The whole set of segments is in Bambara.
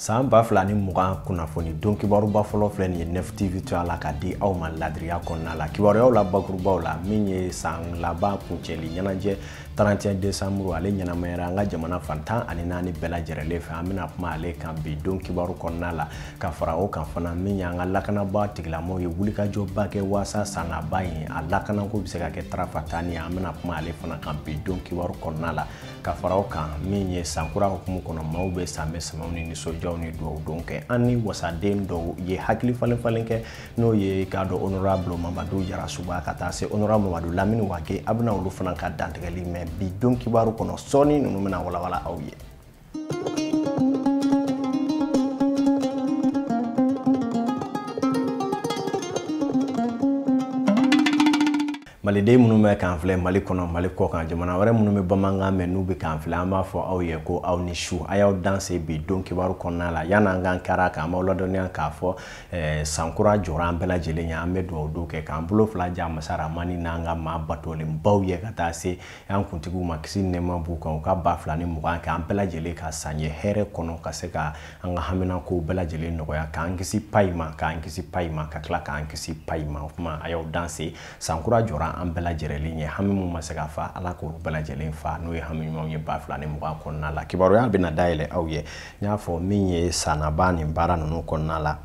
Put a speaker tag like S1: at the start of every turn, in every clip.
S1: San 2020 kunnafoni don kibaruba fɔlɔ filɛ nin ye 9 TV to ala ka di aw ma ladiriya kɔnɔna la kibaruyaw la bakurubaw la min ye san laban kuncɛli ɲɛnajɛ 31 décembre ale ɲɛnamayara an ka jamana fan 14 bɛɛ lajɛlen fɛ. An bɛna kuma ale kan bi don kibaru kɔnɔna la ka fara o kan fana min y'an ka lakanabaa tigilamɔgɔw ye wulikajɔba kɛ waasa san laban in a lakanako bɛ se ka kɛ tarafatani ye. An bɛna kuma ale fana kan bi don kibaru kɔnɔna la ka fara o kan min ye sankura hukumu kɔnɔ maaw bɛ sanbɛ samaw ni nisɔndiyaw ni duwawu don kɛ. An ni wasaden dɔw ye hakili falen falen kɛ n'o ye k'a dɔn honorable Mamadu Jarasuba ka taa se honorable Mamadu Lamini Wage. A bɛna olu fana ka dantigɛli mɛn bi don kibaru kɔnɔ. Sɔɔni ninnu bɛna walawala aw ye. Maliden minnu bɛ k'an filɛ Mali kɔnɔ, Mali kɔ kan, jamana wɛrɛ minnu bɛ bamanankan mɛn n'u bɛ k'an filɛ, an b'a fɔ aw ye ko aw ni su. A y'aw danse bi don kibaru kɔnɔna la. Yan'an k'an kari k'an b'aw ladɔnniya k'a fɔ sankura jɔra an bɛɛ lajɛlen ye. An bɛ dugawu don kɛ k'an bolo fila ja masa Ramani n'an ka maa batolenbaw ye ka taa se an kuntigiw ma, kisi ni nɛɛma b'u kan, u ka 2020 kɛ an bɛɛ lajɛlen ka san ye hɛrɛ kɔnɔ, ka se ka an ka haminakow bɛɛ lajɛlen nɔgɔya, k'an kisi payi ma, k'an kisi payi ma, ka tila k'an kisi payi ma. O tuma a y'aw danse, sankura jɔra an bɛɛ lajɛlen ye. Hami mun ma se ka fa, Ala k'olu bɛɛ lajɛlen fa, n'o ye hami ɲumanw ye 2020 kɔnɔna la. Kibaruya bɛna dayɛlɛ aw ye. N y'a fɔ min ye sannaba nin baara ninnu kɔnɔna la,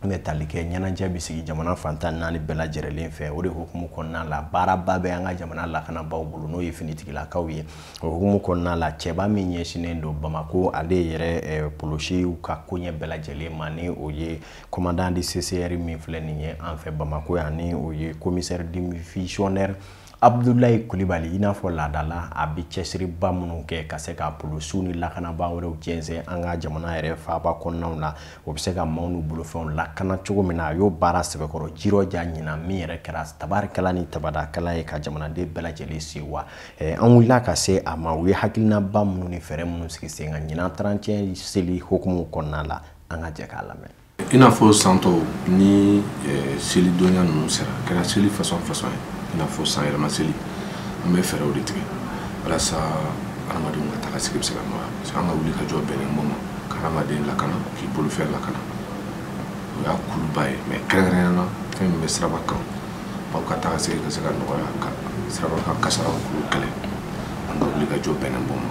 S1: n bɛ tali kɛ ɲɛnajɛ bɛ sigi jamana fan 14 bɛɛ lajɛlen fɛ. O de hukumu kɔnɔna la baaraba bɛ an ka jamana lakanabaaw bolo, n'o ye finitigilakaw ye. O hukumu kɔnɔna la cɛba min ɲɛsinnen don Bamako ale yɛrɛ polosiw ka koɲɛ bɛɛ lajɛlen ma, ni o ye commandant de CCR min filɛ nin ye an fɛ Bamako yan, ni o ye commissaire divisionnaire Abdoulaye Kulibali. I n'a fɔ laadala a bɛ cɛsiriba minnu kɛ ka se ka polosiw ni lakanabaa wɛrɛw jɛnsɛn an ka jamana yɛrɛ faaba kɔnɔnaw la, o bɛ se ka maaw n'u bolofɛnw lakana cogo min na, a y'o baara sɛbɛkɔrɔ jirɔja ɲina min yɛrɛ kɛra tabarikala ni tabadakala ye ka jamanaden bɛɛ lajɛlen sewa. An wulila ka se a ma, u ye hakilinaba minnu ni fɛɛrɛ minnu sigi sen kan ɲinan 31 seli hukumu kɔnɔna la, an ka jɛ k'a lamɛn.
S2: I n'a fɔ san tɔw ni selidonya ninnu sera, a kɛra seli façon façon ye, i n'a fɔ san yɛlɛma seli, an bɛ fɛɛrɛw de tigɛ walasa adamadenw ka taga sigi bɛ se ka nɔgɔya. Parce que an ka wuli ka jɔ bɛnnen bɔ ma ka adamaden lakana, k'i bolofɛn lakana, o y'a kuluba ye. Mais kɛrɛnkɛrɛnnenya la fɛn min bɛ siraba kan, maaw ka taga sigi ka se ka nɔgɔya, ka siraba kan kasaraw k'olu kɛlɛ, an ka wuli ka jɔ bɛnnen bɔ ma.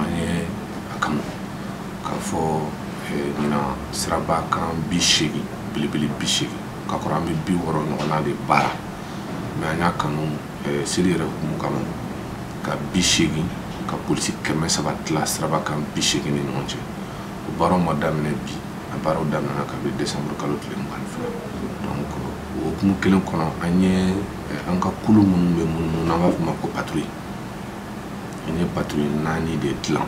S2: An ye a kanu k'a fɔ ɲinan siraba kan 80 belebele 80 k'a kɔrɔ an bɛ 60 ɲɔgɔnna de baara. Mais an y'a kanu seli yɛrɛ hukumu kama ka 80 ka polisi 300 tila siraba kan 80 ni ɲɔgɔn cɛ. O baaraw ma daminɛ bi, a baaraw daminɛna kabini décembre kalo tile 22. Donc o hukumu kelen kɔnɔ an ye an ka kulu minnu bɛ munumunu n'an b'a fɔ o ma ko patrouille, an ye patrouille 4 de dilan,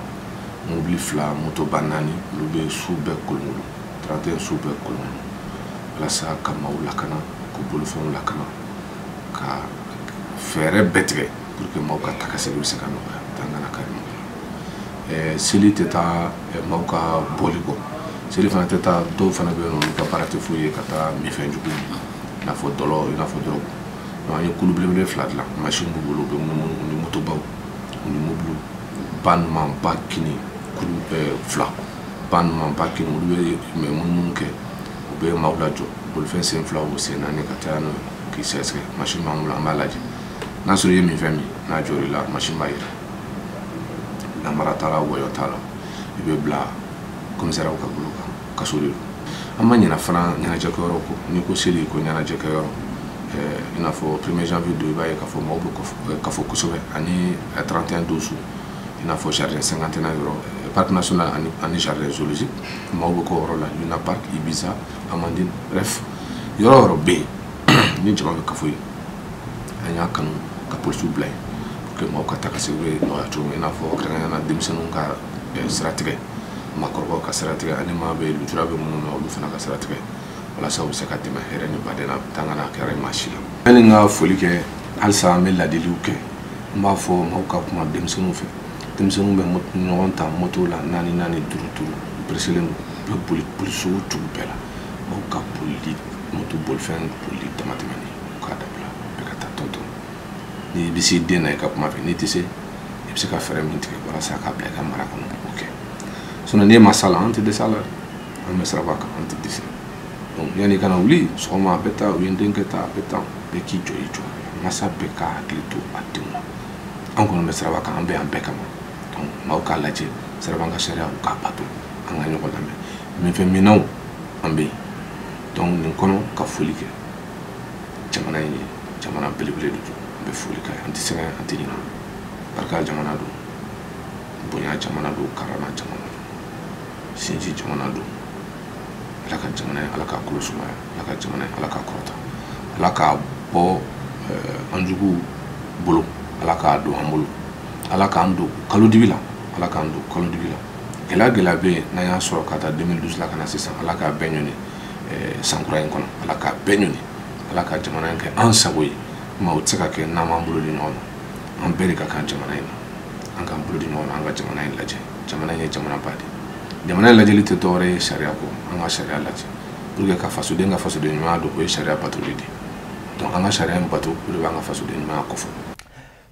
S2: mobili 2 motoba 4, olu bɛ su bɛɛ kolonkolon, 31 su bɛɛ kolonkolon, walasa ka maaw lakana, k'u bolofɛnw lakana, ka fɛɛrɛ bɛɛ tigɛ pour que maaw ka taga segin bɛ se ka nɔgɔya, dan kana kari mɔgɔ la. Seli tɛ taa maaw ka bɔli kɔ, seli fana tɛ taa dɔw fana bɛ yen nɔ olu ka baara tɛ foyi ye ka taa minfɛn jugu i n'a fɔ dɔlɔ, i n'a fɔ dɔrɔgu. Donc an ye kulu belebele 2 dilan, mansin b'u bolo, u bɛ munumunu ni motobaw ni mobiliw, ba ɲuman ba kini kulu 2, ba ɲuman ba kini, olu bɛ munumunu kɛ, u bɛ maaw lajɔ bolifɛn sen 2 o sen 4 ka taa n'o ye k'i sɛgɛsɛgɛ. Mansin b'an bolo, an b'a lajɛ n'a sɔrɔ i ye minfɛn min n'a jɔr'i la, mansin b'a yira, namara t'a la, wɔyɔ t'a la, i bɛ bila commissariat ka bolo kan, kaso de don. An ma ɲinɛ fana ɲɛnajɛkɛyɔrɔ kɔ, n'i ko seli ko ɲɛnajɛkɛyɔrɔ, i n'a fɔ 1er janvier don, i b'a ye k'a fɔ maaw bɛ kafo kosɛbɛ, ani 31 don su, i n'a fɔ jardin cinquantenaire yɔrɔ, parc national ani jardin zoologique, maaw bɛ k'o yɔrɔ la, Luna Park, Ibiza, Amandine, bref yɔrɔ o yɔrɔ bɛ yen ni jama bɛ kafo yen, an y'a kanu ka polisiw bila yen pour que maaw ka taa ka segin bɛ nɔgɔya cogo min, i n'a fɔ kɛrɛnkɛrɛnnenya la denmisɛnninw ka siratigɛ, maakɔrɔbaw ka siratigɛ, ani maa bɛ lujura bɛ minnu na olu fana ka siratigɛ, walasa u bɛ se ka tɛmɛ hɛrɛ ni baden na, tan kana kɛra maa si la. Yanni n ka foli kɛ halisa an bɛ ladiliw kɛ, n b'a fɔ maaw ka kuma denmisɛnninw fɛ. Denmisɛnninw bɛ ɲɔgɔn ta moto la 4 4 5 5, u pereselen don, u bɛ boli boli sugu cogo bɛɛ la. Maaw ka bolili moto bolifɛn bolili damatɛmɛni, u k'a dabila, bɛɛ ka taa tɔntɔn. N'i bɛ se den na i ka kuma fɛ, n'i tɛ se i bɛ se ka fɛɛrɛ min tigɛ walasa k'a bila i ka mara kɔnɔ, o kɛ. Sinon n'e ma s'a la, an tɛ dɛsɛ a la dɛ. An bɛ siraba kan, an tɛ dɛsɛ. Donc yanni i kana wuli sɔgɔma, a bɛ taa, u ye n denkɛ ta, a bɛ tan, bɛɛ k'i jɔ i jɔ. Masa bɛɛ ka hakili to a denw na. An kɔni bɛ siraba kan, an bɛ yan bɛɛ kama. Donc maaw k'a lajɛ, siraban ka sariya, u k'a bato, an ka ɲɔgɔn lamɛn. Minfɛn minɛnw, an bɛ yen. Donc nin kɔnɔ, ka foli kɛ jamana in ye, jamana belebele de don. An bɛ foli kɛ, an tɛ sɛgɛn, an tɛ ɲinɛ. Barika jamana don, bonya jamana don, karama jamana don, sinji jamana don. Ala ka jamana ye, Ala k'a kolo sumaya. Ala ka jamana ye, Ala k'a kɔrɔta. Ala k'a bɔ an juguw bolo, Ala k'a don an bolo. Ala k'an don kalo dibi la, Ala k'an don kalo dibi la. Gɛlɛya gɛlɛya bɛ yen n'an y'a sɔrɔ ka taa 2012 la ka na sisan, Ala k'a bɛɛ ɲɔni sankura in kɔnɔ. Ala k'a bɛɛ ɲɔni. Ala ka jamana in kɛ an sago ye. Nka o tɛ se ka kɛ n'an m'an bolo di ɲɔgɔn ma. An bɛɛ de ka kan jamana in na. An k'an bolo di ɲɔgɔn ma, an ka jamana in lajɛ. Jamana in ye jamanaba de ye. Jamana in lajɛli tɛ dɔwɛrɛ ye sariya kɔ. An ka sariya lajɛ pour que ka fasoden ka fasoden ɲumanya don, o ye sariya batoli de ye. Donc an ka sariya in bato, o de b'an ka fasoden ɲumanya kɔfɔ.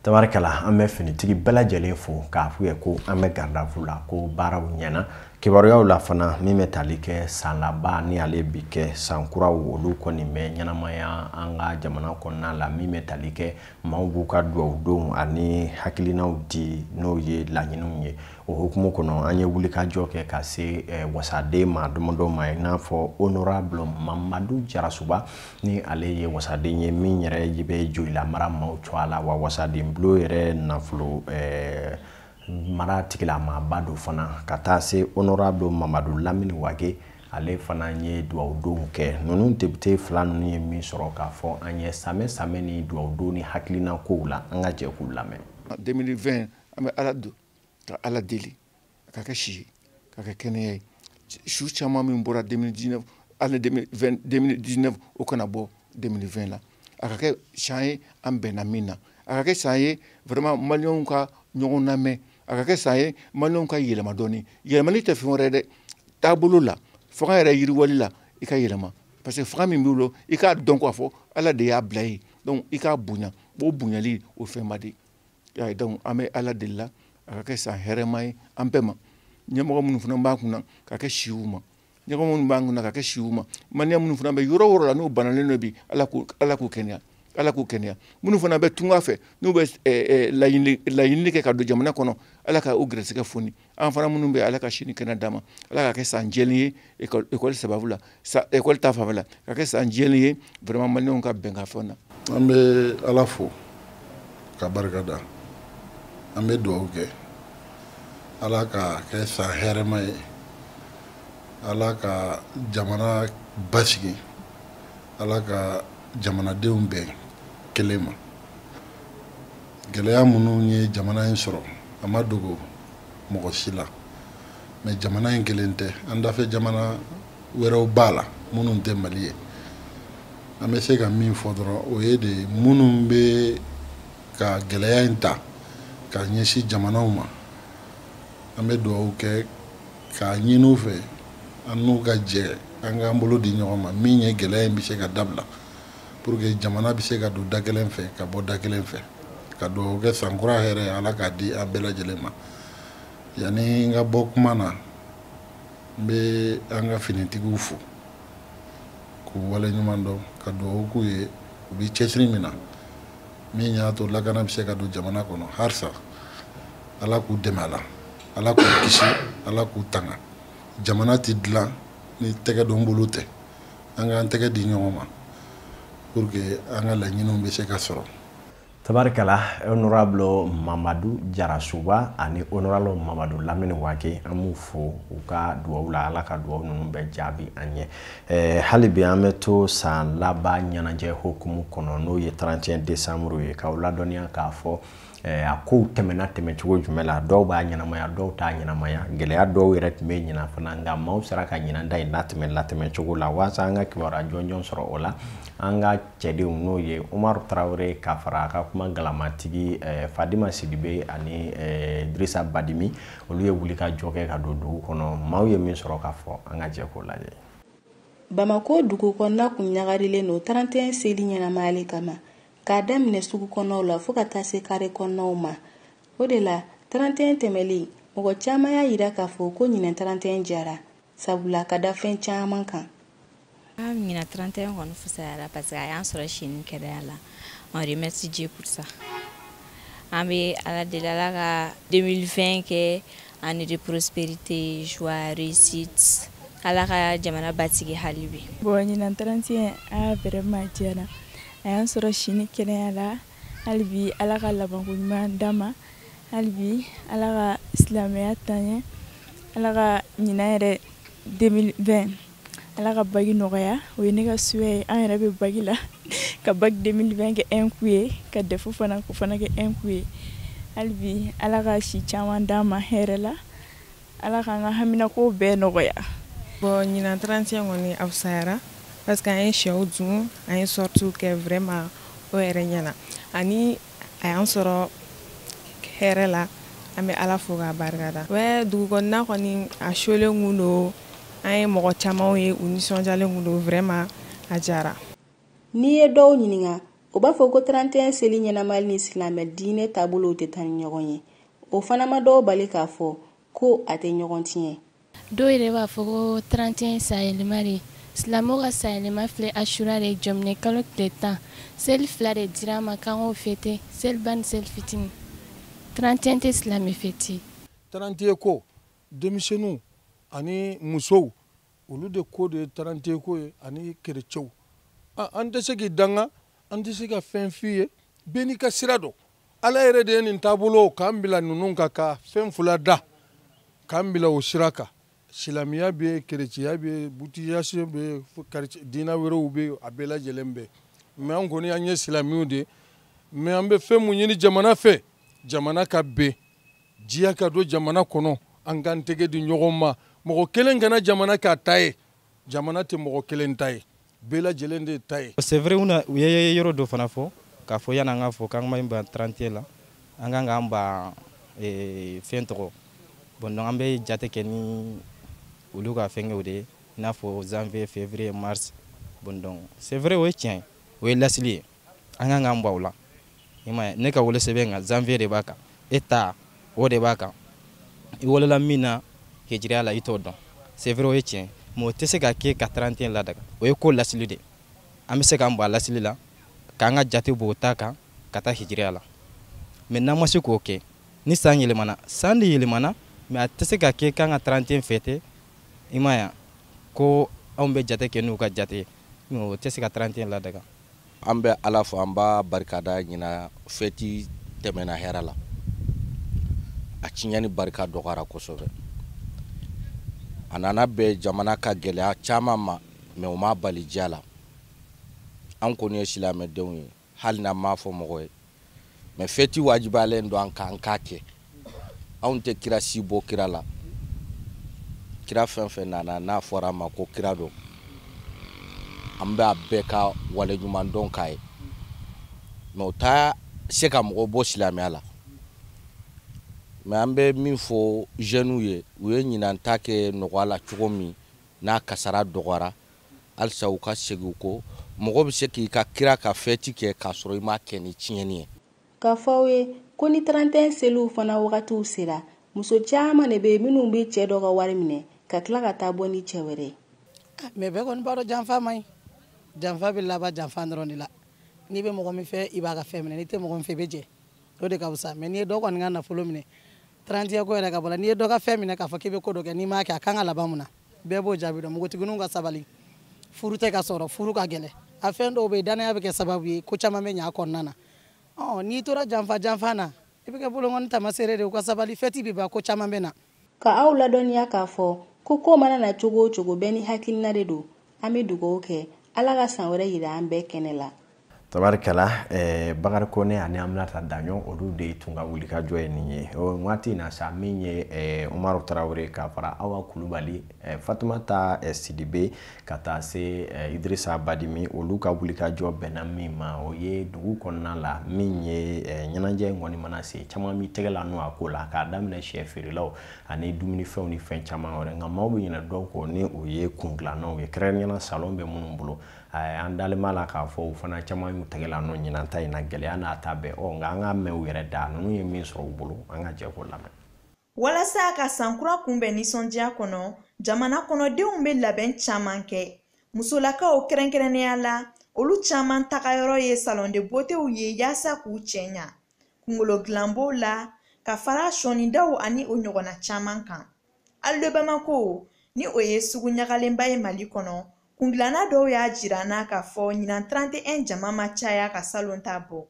S1: Tabarikala, an bɛ finitigi bɛɛ lajɛlen fo k'a f'u ye ko an bɛ garde à vue la, ko baaraw ɲɛna. Kibaruyaw la fana, min bɛ tali kɛ san laban ni ale bi kɛ san kuraw, olu kɔni bɛ ɲɛnamaya an ka jamana kɔnɔna la. Min bɛ tali kɛ maaw b'u ka duwawu donw ani hakilinaw di, n'o ye laɲiniw ye. O hukumu kɔnɔ, an ye wulikajɔ kɛ ka se wasaden maa damadɔ ma, i n'a fɔ honorable Mamadu Jarasuba, ni ale ye wasaden ye min yɛrɛ bɛ Joyila mara maaw tɔgɔ la, wa wasaden bulon yɛrɛ nafolo mara tigilamaba don fana. Ka taa se honorable Mamadu Lamini Wage, ale fana ye duwawudonw kɛ. Ninnu député fila ninnu ye min sɔrɔ k'a fɔ an ye samɛ samɛ ni duwawudon ni hakilina kow la, an ka jɛ k'u lamɛn.
S3: 2020, an bɛ Ala don ka Ala deli a ka kɛ si ye, ka kɛ kɛnɛya ye. Su caman min bɔra 2019, hali 2019, o kana bɔ 2020 la. A ka kɛ san ye an bɛnna min na. A ka kɛ san ye vraiment maliyɛnw ka ɲɔgɔn lamɛn. A ka kɛ san ye maliyɛnw ka yɛlɛma dɔɔni. Yɛlɛmali tɛ fɛn wɛrɛ ye dɛ, taabolo la, fanga yɛrɛ yiriwali la, i ka yɛlɛma. Parce que fanga min b'i bolo, i k'a dɔn k'a fɔ Ala de y'a bila yen. Donc i k'a bonya, o bonyali o fɛnba de ye. Donc an bɛ Ala deli la a ka kɛ san hɛrɛma ye an bɛɛ ma. Ɲɛmɔgɔ minnu fana b'an kunna, ka kɛ siw ma. Ɲɛmɔgɔ minnu b'an kunna, ka kɛ siw ma. Maliyɛn minnu fana bɛ yɔrɔ o yɔrɔ la n'u banalen don bi, Ala k'u kɛnɛya, Ala k'u kɛnɛya. Minnu fana bɛ tunga fɛ, n'u bɛ laɲini kɛ ka don jamana kɔnɔ, Ala ka u gɛrɛsɛgɛ foni. An fana minnu bɛ, Ala ka sini kɛnɛ d'an ma. Ala ka kɛ san jɛlen ye école sababu la, école ta fanfɛ la, ka kɛ san jɛlen ye vraiment maliyɛnw ka bɛn ka fɛn na.
S4: An bɛ Ala fo ka barika da. An bɛ dugawu kɛ Ala ka kɛ san hɛrɛma ye, Ala ka jamana basigi, Ala ka jamanadenw bɛn kelen ma. Gɛlɛya minnu ye jamana in sɔrɔ, a ma dogo mɔgɔ si la. Mais jamana in kelen tɛ, an dafɛ jamana wɛrɛw b'a la minnu tɛ Mali ye. An bɛ se ka min fɔ dɔrɔn, o ye de minnu bɛ ka gɛlɛya in ta ka ɲɛsin jamanaw ma, an bɛ dugawu kɛ k'a ɲini u fɛ, an n'u ka jɛ, an k'an bolo di ɲɔgɔn ma, min ye gɛlɛya in bɛ se ka dabila, pour que jamana bɛ se ka don da kelen fɛ ka bɔ da kelen fɛ. Ka dugawu kɛ sankura hɛrɛ, Ala k'a di an bɛɛ lajɛlen ma. Yanni n ka bɔ kuma na, n bɛ an ka finitigiw fo k'u waleɲuman dɔn, ka dugawu k'u ye, u bɛ cɛsiri min na, min y'a to lakana bɛ se ka don jamana kɔnɔ halisa. Ala k'u dɛmɛ a la, Ala k'u kisi, Ala k'u tanga. Jamana tɛ dilan ni tɛgɛ don bolo tɛ. An k'an tɛgɛ di ɲɔgɔn ma pour que an ka laɲiniw bɛ se ka sɔrɔ.
S1: Tabarikala, honorable Mamadu Jarasuba ani honorable Mamadu Lamini Wake, an b'u fo u ka duwawu la. Ala ka duwawu ninnu bɛɛ jaabi an ye. Hali bi an bɛ to san laban ɲɛnajɛ hukumu kɔnɔ, n'o ye 31 décembre ye, k'aw ladɔnniya k'a fɔ a kow tɛmɛna tɛmɛcogo jumɛn la. Dɔw b'a ɲɛnamaya, dɔw t'a ɲɛnamaya. Gɛlɛya dɔw yɛrɛ tun bɛ ɲinan fana, nka maaw sera ka ɲinan da in latɛmɛ cogo la. Walasa an ka kibaruya jɔnjɔn sɔrɔ o la, an ka cɛdenw, n'o ye Umaru Tarawele ka fara a ka kuma galamatigi Fadima Sidibe ani Dirisa Badimi, olu ye wuli ka jɔ kɛ ka don dugu kɔnɔ. Maaw ye min sɔrɔ k'a fɔ, an ka jɛ k'o lajɛ.
S5: Bamako dugu kɔnɔna kun ɲagarilen don 31 seli ɲɛnamayali kama, k'a daminɛ sugu kɔnɔw la fɔɔ ka taa se kare kɔnɔnaw ma. O de la, 31 tɛmɛlen, mɔgɔ caman y'a yira k'a fɔ ko ɲinɛ 31 jara. Sabula ka da fɛn caman kan.
S6: Ɲinan 31 kɔni fisayara parce que a y'an sɔrɔ si ni kɛnɛya la. On remercie Dieu pour ça. An bɛ Ala deli, Ala ka 2020 kɛ année de prospérité, joie, réussite. Ala ka jamana basigi hali bi.
S7: Bon, ɲinan 31 a vraiment diyara. A y'an sɔrɔ si ni kɛnɛya la. Hali bi Ala ka labanko ɲuman d'an ma. Hali bi Ala ka silamɛya taa ɲɛ. Ala ka ɲinan yɛrɛ 2020 Ala ka bac nɔgɔya. O ye ne ka souhait ye. An yɛrɛ bɛ bac la, ka bac 2020 kɛ un coup ye, ka DEF fana k'o fana kɛ un coup ye. Hali bi Ala ka si caman d'an ma hɛrɛ la. Ala k'an ka haminakow bɛɛ nɔgɔya.
S8: Bon, ɲinan 31 kɔni a fisayara parce que an ye sɛw dun, an ye sorties kɛ, vraiment o yɛrɛ ɲɛna, ani a y'an sɔrɔ hɛrɛ la. An bɛ Ala fo k'a barikada. Ouais, dugu kɔnɔna kɔni a solen kun don. An ye mɔgɔ camanw ye, u nisɔndiyalen kun don, vraiment a diyara.
S5: N'i ye dɔw ɲininka, o b'a fɔ ko 31 seli ɲɛnamali ni silamɛ diinɛ taabolow tɛ taa ni ɲɔgɔn ye. O fana ma dɔw bali k'a fɔ ko a tɛ ɲɔgɔn tiɲɛ.
S9: Dɔw yɛrɛ b'a fɔ ko 31 sayɛlɛma de. Silamɛw ka sayɛlɛma filɛ, Asura de, jɔminɛ kalo tile 10. Seli fila de dira an ma k'an k'o fêter, seliba ni seli fitinin. 31 tɛ silamɛ fête.
S10: 31 ko, denmisɛnninw ani musow, olu de ko de ye 31 ko ye, ani kerecɛw. An tɛ se k'i danga, an tɛ se ka fɛn f'i ye. Bɛɛ n'i ka sira don. Ala yɛrɛ de ye nin taabolo k'an bila ninnu kan, ka fɛn fila da k'an bila o sira kan. Silamɛya bɛ yen, kerecɛya bɛ yen, butiyasi bɛ yen, diinɛ wɛrɛw bɛ yen, a bɛɛ lajɛlen bɛ yen. Mais an kɔni, an ye silamɛw de ye. Mais an bɛ fɛn mun ɲini jamana fɛ? Jamana ka bɛn, diɲɛ ka don jamana kɔnɔ, an k'an tɛgɛ di ɲɔgɔn ma. Mɔgɔ kelen kana jamana k'a ta ye. Jamana tɛ mɔgɔ kelen ta ye, bɛɛ lajɛlen de ta ye.
S11: C'est vrai, u ye yɔrɔ dɔ fana fɔ k'a fɔ yanni an k'a fɔ k'an ma ban 31 la, an kan k'an ban fɛn tɔgɔ. Bon, donc an bɛ jate kɛ ni olu ka fɛnkɛw de ye, i n'a fɔ janvier, février, mars. Bon, donc c'est vrai, o ye tiɲɛ ye, o ye lasili ye, an kan k'an ban o la. I m'a ye, ne ka wolosɛbɛn kan, janvier de b'a kan, e ta o de b'a kan. I wolola min na hijiriya la, i t'o dɔn. C'est vrai, o ye tiɲɛ ye, mais o tɛ se ka kɛ ka 31 ladaga. O ye ko lasili de. An bɛ se k'an bɔ a lasili la, k'an ka jate bɔ o ta kan ka taa hijiriya la. Mais n'an ma se k'o kɛ, ni san yɛlɛmana, san de yɛlɛmana, mais a tɛ se ka kɛ k'an ka 31 fêter. I m'a ye, ko anw bɛ jate kɛ n'u ka jate ye, o tɛ se ka 31 ladaga.
S12: An bɛ Ala fo, an b'a barikada. Ɲina fête tɛmɛna hɛrɛ la, a tiɲɛni barika dɔgɔyara kosɛbɛ. A nana bɛn jamana ka gɛlɛya caman ma, mais o m'a bali diya la. An kɔni ye silamɛdenw ye, hali n'an m'a fɔ mɔgɔ ye, mais fête wajibiyalen don an kan, an k'a kɛ. Anw tɛ kira si bɔ kira la. Kira fɛn fɛn nana n'a fɔra a ma ko kira don, an bɛ a bɛɛ ka waleɲuman dɔn k'a ye, mais o t'a se ka mɔgɔ bɔ silamɛya la. Mais an bɛ min fɔ jeunes ye, u ye ɲinan ta kɛ nɔgɔya la cogo min n'a kasara dɔgɔyara, halisa u ka segin u kɔ. Mɔgɔ bɛ se k'i ka kira ka fête kɛ k'a sɔrɔ i m'a kɛ ni tiɲɛni ye.
S5: K'a fɔ aw ye ko ni 31 seliw fana wagatiw sera, muso caman de bɛ yen minnu bɛ cɛ dɔ ka wari minɛ ka tila ka taa bɔ ni cɛ wɛrɛ ye.
S13: Mais bɛɛ kɔni b'a dɔn, janfa man ɲi. Janfa bɛ laban janfa dɔrɔn de la. N'i bɛ mɔgɔ min fɛ, i b'a ka fɛn minɛ. N'i tɛ mɔgɔ min fɛ, i bɛ jɛ, o de ka fisa. Mais n'i ye dɔ kɔni ka nafolo minɛ, 31 ko yɛrɛ ka bɔ la, n'i ye dɔ ka fɛn minɛ k'a fɔ k'i bɛ ko dɔ kɛ, n'i m'a kɛ, a kan ka laban mun na? Bɛɛ b'o jaabi dɔn. Npogotigininw ka sabali. Furu tɛ ka sɔrɔ, furu ka gɛlɛn. A fɛn dɔw bɛ yen, danaya bɛ kɛ sababu ye, ko caman bɛ ɲɛ a kɔnɔna na. Ɔ n'i tora janfa janfa na, i bɛ kɛ bolonkɔni tamaseere de. U ka sabali, fête bɛ ban, ko caman bɛ na.
S5: Ka aw ladɔnniya k'a fɔ ko ko mana na cogo o cogo, bɛɛ ni hakilina de don. An bɛ dugawu kɛ, Ala ka san wɛrɛ yira an bɛɛ kɛnɛ la.
S1: Tabarikala, Bakari Kone ani Aminata Daɲɔ, olu de tun ka wulikajɔ ye nin ye o waati in na sa. Min ye Umaru Tarawele ka fara Awa Kulubali, Fatumata Sidibe, ka taa se Idirisa Badimi, olu ka wulikajɔ bɛnna min ma, o ye dugu kɔnɔna la. Min ye ɲɛnajɛ in kɔni mana se, caman b'i tɛgɛ la n'o a ko la, k'a daminɛ sɛ feerelaw ani dumunifɛnw ni fɛn caman wɛrɛ. Nka maaw bɛ ɲinɛ dɔw kɔ, ni o ye kundilannaw ye, kɛrɛnkɛrɛnnenya salon bɛ minnu bolo. An dalen b'a la k'a fɔ u fana caman y'u tɛgɛ la nɔ ɲinan ta in na, gɛlɛya n'a ta bɛɛ. Ɔ nka an ka mɛn u yɛrɛ da, ninnu ye min sɔrɔ u bolo, an ka jɛ k'o lamɛn.
S14: Walasa ka sankura kunbɛn nisɔndiya kɔnɔ, jamana kɔnɔdenw bɛ labɛn caman kɛ. Musolakaw kɛrɛnkɛrɛnnenya la, olu caman tagayɔrɔ ye salon de beautéw ye yaasa k'u cɛ ɲa. Kunkolo dilan b'o la, ka fara sɔnidaw ani o ɲɔgɔnna caman kan. Halles de Bamako, ni o ye sugu ɲagalenba ye Mali kɔnɔ, kundilanna dɔw y'a jira n na k'a fɔ ɲinan 31 jama ma caya ka salon ta bɔ.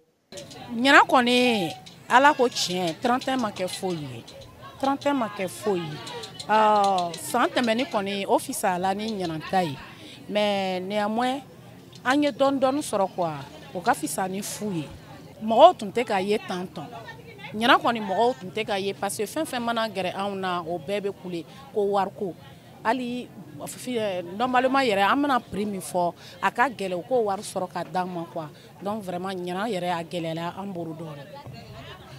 S15: Ɲinan kɔni, Ala ko tiɲɛ, 31 ma kɛ foyi ye. 31 ma kɛ foyi ye. San tɛmɛni kɔni, o fisayala ni ɲinan ta ye. Mais néanmoins, an ye dɔɔni dɔɔni sɔrɔ quoi, o ka fisa ni fu ye. Mɔgɔw tun tɛ ka ye tantɔn. Ɲinan kɔni mɔgɔw tun tɛ ka ye parce que fɛn fɛn mana gɛrɛ anw na, o bɛɛ bɛ kule ko wariko. Hali normalement yɛrɛ an bɛna prix min fɔ, a ka gɛlɛn u k'o wari sɔrɔ ka d'an ma quoi. Donc vraiment ɲinan yɛrɛ a gɛlɛyara an bolo dɔɔni.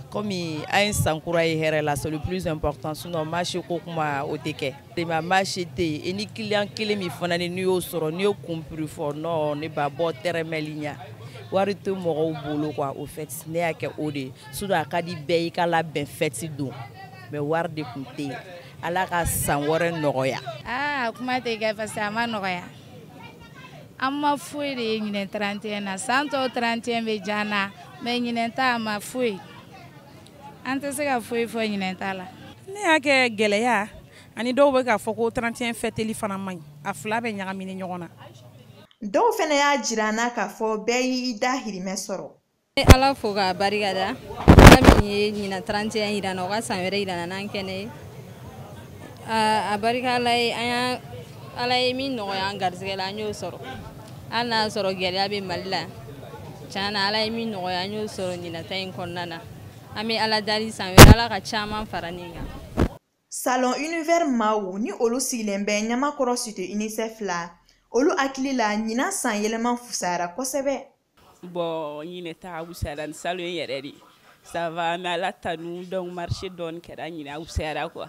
S16: Komi an ye sankura ye hɛrɛ la, c'est le plus important, sinon marché ko kuma o tɛ kɛ. Ma marché tɛ yen, i ni client kelen min fana ni n'i y'o sɔrɔ, n'i y'o kun prix fɔ, non ne ba bɔ tɛrɛmɛli ɲa. Wari tɛ mɔgɔw bolo quoi, au fait ne y'a kɛ o de ye. Sinon a ka di bɛɛ i ka labɛn fête don, mais wari de tun tɛ yen. Ala ka san wɛrɛ nɔgɔya.
S17: Aa, kuma tɛ kɛ parce que a ma nɔgɔya. An ma foyi de ye ɲinɛ 31 na. San tɔw 31 bɛ diya an na, mais ɲinɛ ta a ma foyi. An tɛ se ka foyi fɔ ɲinɛ ta la.
S18: Ne y'a kɛ gɛlɛya ani dɔw bɛ k'a fɔ ko 31 fɛteli fana man ɲi, a fila bɛ ɲagamini ɲɔgɔn na.
S14: Dɔw fana y'a jira an na k'a fɔ bɛɛ y'i dahirimɛ sɔrɔ.
S6: Ala fo k'a barika da, Ala min ye ɲinɛ 31 yira an na, o ka san wɛrɛ yira an na n'an kɛnɛ ye. A barika Ala ye, an y'a Ala ye min nɔgɔya an garisɛgɛ la, an y'o sɔrɔ. Hali n'a y'a sɔrɔ gɛlɛya bɛ Mali la, tiɲɛ na Ala ye min nɔgɔya an y'o sɔrɔ ɲinɛ ta in kɔnɔna na. An bɛ Ala dali san wɛrɛ Ala ka caman fara nin kan.
S14: Salon Univers maaw ni olu sigilen bɛ Ɲamakɔrɔ Cité UNICEF la, olu hakili la ɲinan san yɛlɛma fusayara kosɛbɛ.
S19: Bon, ɲinɛ ta wusayara ni salon in yɛrɛ de. Ça va, an bɛ Ala tanu, donc marché dɔɔni kɛra ɲinɛ a wusayara quoi.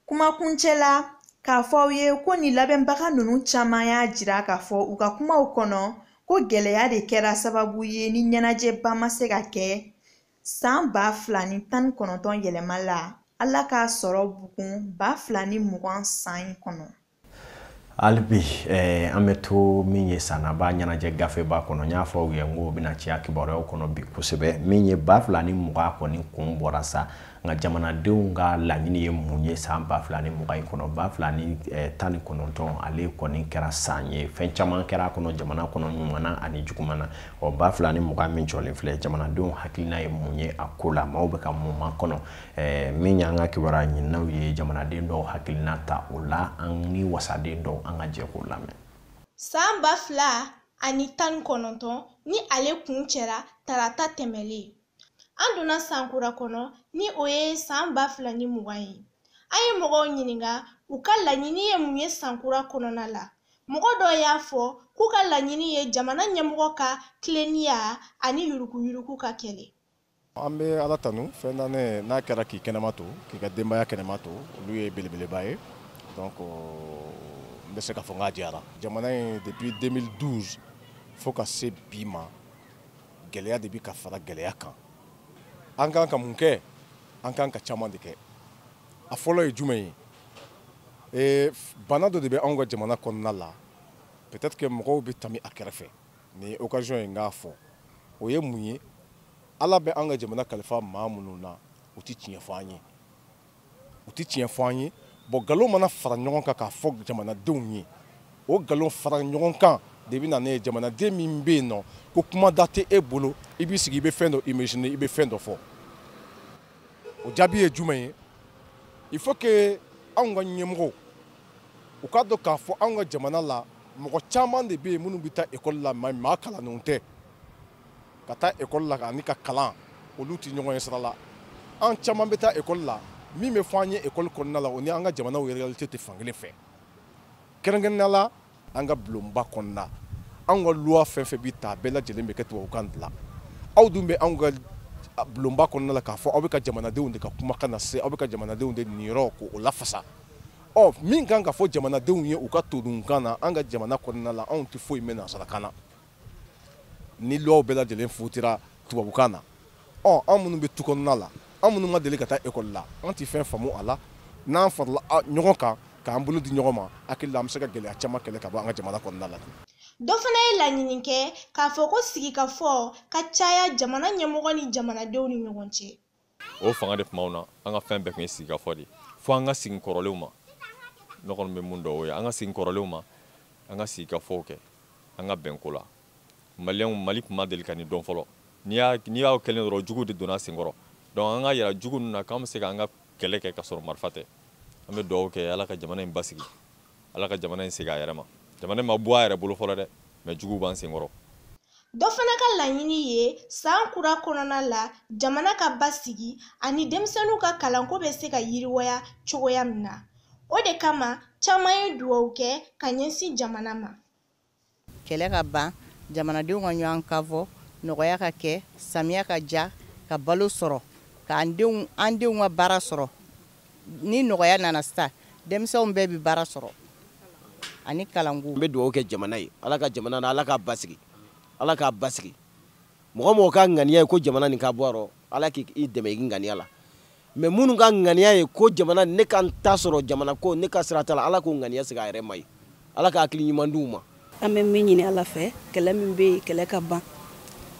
S14: Kumakuncɛ la, k'a fɔ aw ye ko nin labɛnbaga ninnu caman y'a jira k'a fɔ u ka kumaw kɔnɔ ko gɛlɛya de kɛra sababu ye ni ɲɛnajɛba ma se ka kɛ san 2019 yɛlɛma la. Ala k'a sɔrɔ bugun 2020 san in kɔnɔ.
S1: Hali bi an bɛ to min ye sanaba ɲɛnajɛ gafeba kɔnɔ, n y'a fɔ aw ye n ko bɛna caya kibaruyaw kɔnɔ bi kosɛbɛ. Min ye 2020 kɔni kun bɔra sa, nka jamanadenw ka laɲini ye mun ye san 2020 in kɔnɔ? 2019 ale kɔni kɛra san ye, fɛn caman kɛra a kɔnɔ jamana kɔnɔ, ɲuman na ani juguman na. Ɔ 2020 min jɔlen filɛ, jamanadenw hakilina ye mun ye a ko la, maaw bɛ ka mun makɔnɔ? Min y'an ka kibaruya ɲininaw ye, jamanaden dɔw hakilina ta o la, an ni wasaden dɔw an ka jɛ k'o lamɛn.
S20: San 2019 ni ale kun cɛra tarata tɛmɛlen, an donna sankura kɔnɔ ni o ye san 2020 ye. An ye mɔgɔw ɲininka u ka laɲini ye mun ye sankura kɔnɔna la. Mɔgɔ dɔw y'a fɔ k'u ka laɲini ye jamana ɲɛmɔgɔ ka tilennenya ani yuruguyurugu ka kɛlɛ.
S21: An bɛ Ala tanu, fɛn dannen n'a kɛra k'i kɛnɛma to, k'i ka denbaya kɛnɛma to, olu ye belebeleba ye. Donc n bɛ se k'a fɔ n k'a diyara. Jamana in depuis 2012 fo ka se bi ma, gɛlɛya de bɛ ka fara gɛlɛya kan. An kan ka mun kɛ? An kan ka caman de kɛ. A fɔlɔ ye jumɛn ye? Bana dɔ de bɛ anw ka jamana kɔnɔna la, peut-être que mɔgɔw bɛ tami a kɛrɛfɛ. Nin ye occasion ye n k'a fɔ. O ye mun ye? Ala bɛ an ka jamana kalifa maa minnu na, u tɛ tiɲɛ fɔ an ye. U tɛ tiɲɛ fɔ an ye. Bon, nkalon mana fara ɲɔgɔn kan k'a fɔ jamanadenw ye, o nkalon fara ɲɔgɔn kan de bɛ na ne ye jamanaden min bɛ yen nɔ ko kumada tɛ e bolo, i b'i sigi i bɛ fɛn dɔ imaginer, i bɛ fɛn dɔ fɔ. O jaabi ye jumɛn ye? Il faut que anw ka ɲɛmɔgɔw u k'a dɔn k'a fɔ anw ka jamana la mɔgɔ caman de bɛ yen minnu bɛ taa ekɔli la, mais maa kalannenw tɛ. Ka taa ekɔli la ani ka kalan, olu tɛ ɲɔgɔn ye sira la. An caman bɛ taa ekɔli la, min bɛ fɔ an ye ekɔli kɔnɔna la, o ni an ka jamanaw réalité tɛ fankelen fɛ. Kɛrɛnkɛrɛnnenya la, an ka bulonba kɔnɔna, anw ka loi fɛn fɛn bɛ ta, bɛɛ lajɛlen bɛ kɛ tubabukan de la. Aw dun bɛ anw ka bulonba kɔnɔna la k'a fɔ aw bɛ ka jamanadenw de ka kumakan lase, aw bɛ ka jamanadenw de niyɔrɔ k'o lafasa. Ɔ min kan ka fɔ jamanadenw ye u ka todunkan na, an ka jamana kɔnɔna la, anw tɛ foyi mɛn nansarakan na. Ni loi bɛɛ lajɛlen fotira tubabukan na, ɔ an minnu bɛ tu kɔnɔna la, An minnu ma deli ka taa ekɔli la, an tɛ fɛn faamu a la. N'an farala ɲɔgɔn kan k'an bolo di ɲɔgɔn ma, hakili la an bɛ se ka gɛlɛya caman kɛlɛ ka bɔ an ka jamana kɔnɔna la.
S20: Dɔ fana ye laɲini kɛ k'a fɔ ko sigikafɔ ka caya jamana ɲɛmɔgɔ ni jamanadenw ni ɲɔgɔn cɛ.
S2: O fanga de tun b'anw na, an ka fɛn bɛɛ tun ye sigikafɔ de ye. Fo an ka segin kɔrɔlenw ma. Ne kɔni bɛ mun dɔn o ye, an ka segin kɔrɔlenw ma, an ka sigikafɔw kɛ, an ka bɛn ko la. Maliyɛnw, Mali tun ma deli ka nin dɔn fɔlɔ. N'i y'aw kɛlen dɔrɔn, jugu de donna senkɔrɔ. Donc an ka yira jugu ninnu na k'an bɛ se k'an ka kɛlɛ kɛ ka sɔrɔ marifa tɛ. An bɛ dugawu kɛ Ala ka jamana in basigi, Ala ka jamana in segin a yɛrɛ ma. Jamana in ma bɔ a yɛrɛ bolo fɔlɔ dɛ, mais juguw b'an senkɔrɔ.
S20: Dɔ fana ka laɲini ye san kura kɔnɔna la jamana ka basigi ani denmisɛnninw ka kalanko bɛ se ka yiriwaya cogoya min na. O de kama caman ye dugawu kɛ ka ɲɛsin jamana ma.
S22: Kɛlɛ ka ban, jamanadenw ka ɲɔgɔn kan fɔ, nɔgɔya ka kɛ, samiya ka ja, ka balo sɔrɔ, k'an denw an denw ka baara sɔrɔ. Ni nɔgɔya nana sisan, denmisɛnw bɛɛ bɛ baara sɔrɔ ani kalanko.
S23: N bɛ dugawu kɛ jamana ye, Ala ka jamana na, Ala k'a basigi, Ala k'a basigi. Mɔgɔ mɔgɔ ka ŋaniya ye ko jamana nin ka bɔ a rɔ, Ala k'i dɛmɛ i ŋaniya la. Mais minnu ka ŋaniya ye ko jamana ne ka n ta sɔrɔ jamana ko ne ka sira t'a la, Ala k'o ŋaniya segin a yɛrɛ ma ye. Ala ka hakili ɲuman d'u ma.
S24: An bɛ min ɲini Ala fɛ, kɛlɛ min bɛ yen, kɛlɛ ka ban,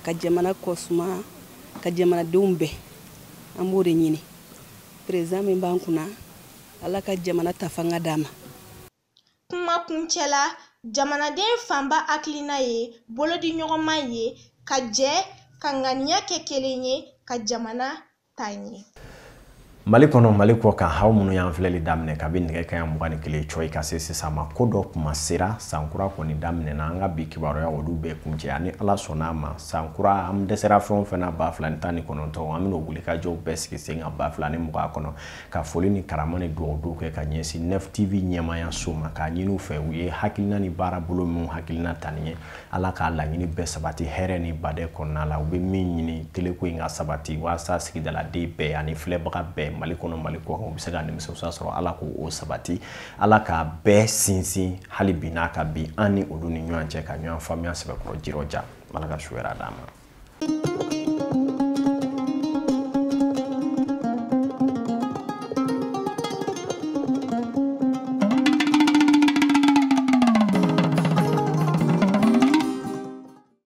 S24: ka jamana kɔsuma, ka jamanadenw bɛn, an b'o de ɲini. Président min b'an kunna, Ala ka jamana ta fanga d'a ma.
S20: Kuma kuncɛ la, jamanaden fanba hakilina ye bolodiɲɔgɔnma ye ka jɛ ka ŋaniya kɛ kelen ye ka jamana ta ɲɛ.
S1: Mali kɔnɔ, Mali kɔ kan, aw minnu y'an filɛli daminɛ kabi nɛgɛ kanɲɛ 21 cɔyi ka se sisan ma, ko dɔ kuma sera, sankura kɔni daminɛna. An ka bi kibaruya olu bɛɛ kuncɛ, ani Ala sɔnna a ma, sankura an dɛsɛra fɛn o fɛn na 2019, an bɛna o wulikajɔw bɛɛ sigi sen kan 2020 kɔnɔ, ka foli ni karama ni dugawu kɛ ka ɲɛsin 9 TV ɲɛmaayaso ma, k'a ɲini u fɛ u ye hakilina ni baara bolo minnu hakilina ta nin ye, Ala k'a laɲini bɛɛ sabati hɛrɛ ni badɛ kɔnɔna la. U bɛ min ɲini teleko in ka sabati walasa sigidaladen bɛɛ ani filɛbaga bɛɛ Mali kɔnɔ, Mali kɔ kan, u bɛ se ka nimisiwasa sɔrɔ. Ala k'o sabati, Ala k'a bɛɛ sinsin hali bi n'a ka bi an ni olu ni ɲɔgɔn cɛ ka ɲɔgɔn faamuya sɛbɛkɔrɔ jirɔja. Ala ka su hɛrɛ d'an ma.